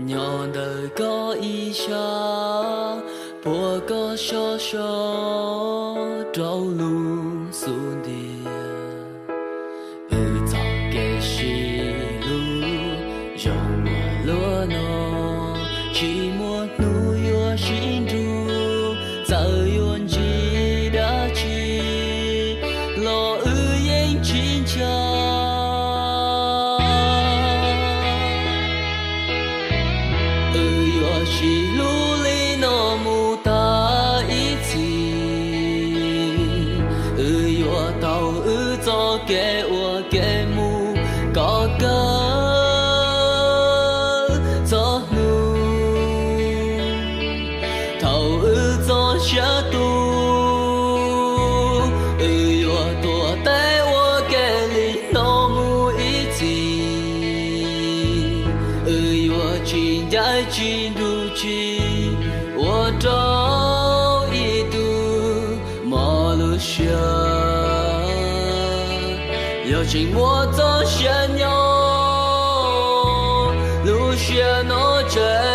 Nyob ntawm koj ib sab, puag koj sab so, rau lub xub ntiag. Wb txoj kev sib hlub zoo ua luaj no, tsis muaj hnub yuav sib nrug. Txawm yuav ntsib dab tsi los wb yeej tsis ntshai. Wb yuav sib hlub li no mus tag ib txhis. Wb yuav taug wb txoj kev ua ke mus kom kawg txog hnub thaum wb txoj sia tu. Wb yuav tuav teb ua ke li no mus ib txhis. Wb yuav tsis ncaim tsis nrug tsis ua rau ib tug mob lub siab. Yog tseem muaj txoj sia nyob, lub siab no tseem